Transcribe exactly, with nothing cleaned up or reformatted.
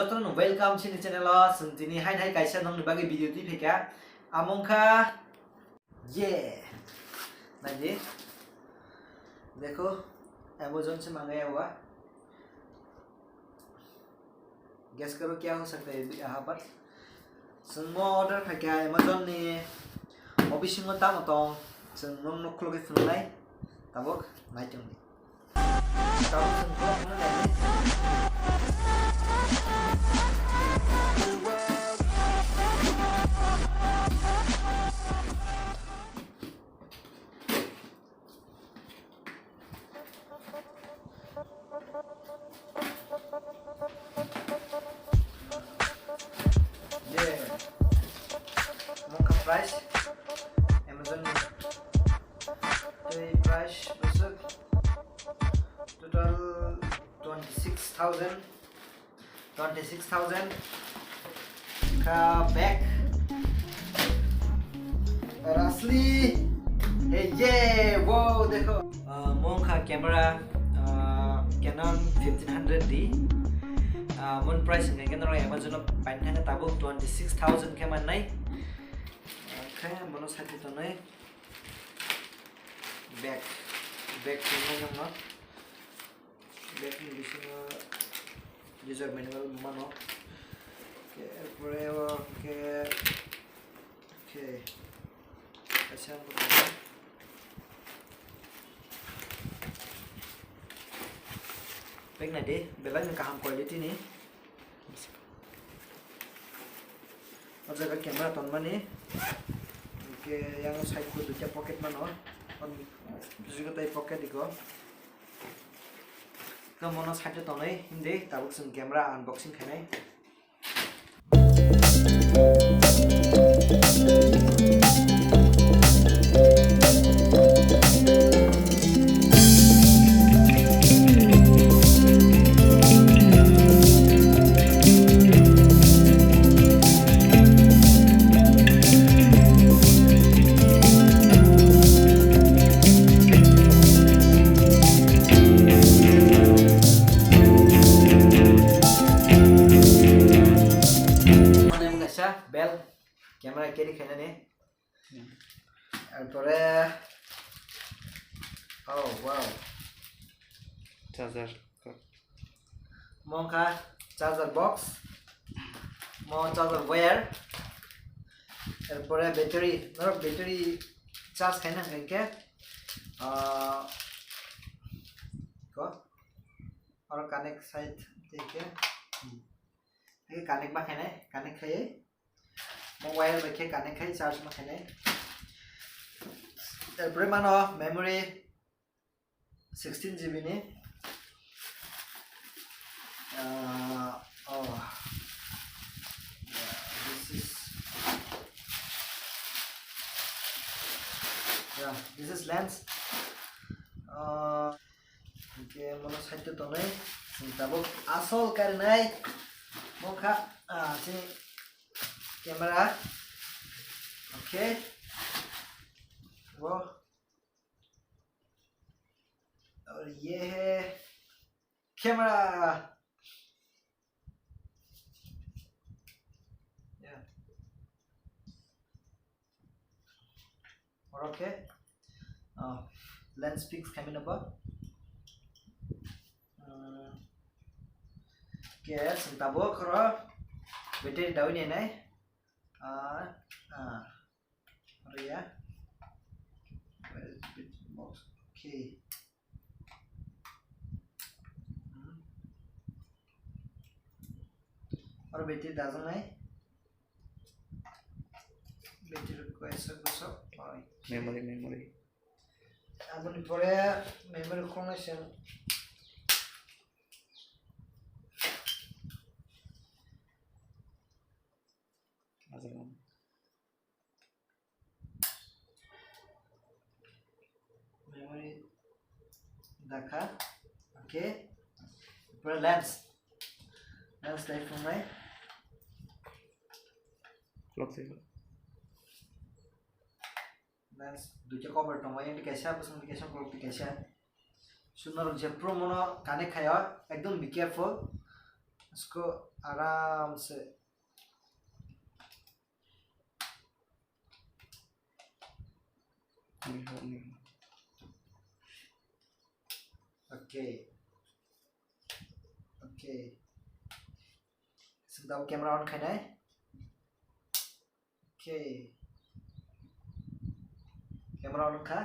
Jotono welcome chini channel o. Chwng tini hai hai kaisa nokni bagwi video twi phaikha. Amo wngkha, ye, naidi, dekho, Amazon se mangai awa. Guess karo kya ho sakta hai yaha par. Chwng mo order khaikha Amazon ni, o bisingo tamo tong, chwng nwng nuk khulogwi phunuknai, tabuk naichomdi. Tabuk chwng khulok phunuknai. Ye. Mokha price, Amazon ni. Tei price bwswk total twenty six thousand. Twenty six thousand. Ka bag. Rasli. Hey, ye, wow, dekho. Ah, mo wngkha camera, ah, Canon fifteen hundred D. Ah, mon price hwnkhe khe norok Amazon o paina thangkhe tabuk twenty six thousand khe mannai. Ah, khe mono side o tonwi bag, bag tongmani wngkha. Bag ni bisingo user manual mano. Khe, erpore o khe, khe, kaisa ang bwkhao. Bag naidi, belai no kaham quality ni. O jaga camera tonmani. Hwnkhe yang side o duita pocket mano. Bisingo tei pocket iko. Khe mono side o tonwi himdi, tabuk chwng camera unboxing khainai. Mane wngkha kaisa bel, camera carry khainani. Hmm. Erpore, oh, wow. Charger. Mo wngkha charger box, mo charger wire, erpore battery, norok battery charge khaina hwnkhe, ah, ko, oro connect side tei khe, hmm, tei connect ma khainai, connect khaiwi, mo wire bai khe connect khai charge ma khainai. Erpore mano memory sixteen G B ni. Ah, oh. Yeah, this is, yeah, this is lens. Ah, hwnkhe mono side o tonwi chwng tabuk asol karinai mokha, ah, chini camera. Okay. Bo. और ये है camera। Yeah. Or okay. Oh, lens fix khaimani bo. Hmm. Ke, chwng tabuk oro battery dawi nai nai. Ah, ah. Oro ya. Where is battery box? Okay. Hmm. Oro battery dajaknai. Battery kaisa bwswk. Oi. Memory, memory. Aboni pore memory khulnai se. Memory dakha. Okay. Pura lens. Lens lai phungnai. Clock twi. Lens duita cover tongo, yang twi kaisa, bwswng twi kaisa, clock twi kaisa. So norok je pro mono connect khaio, ekdom be careful. Sko Aram se. Okay. Okay. Sengdao camera on khainai. Okay. Camera on kha.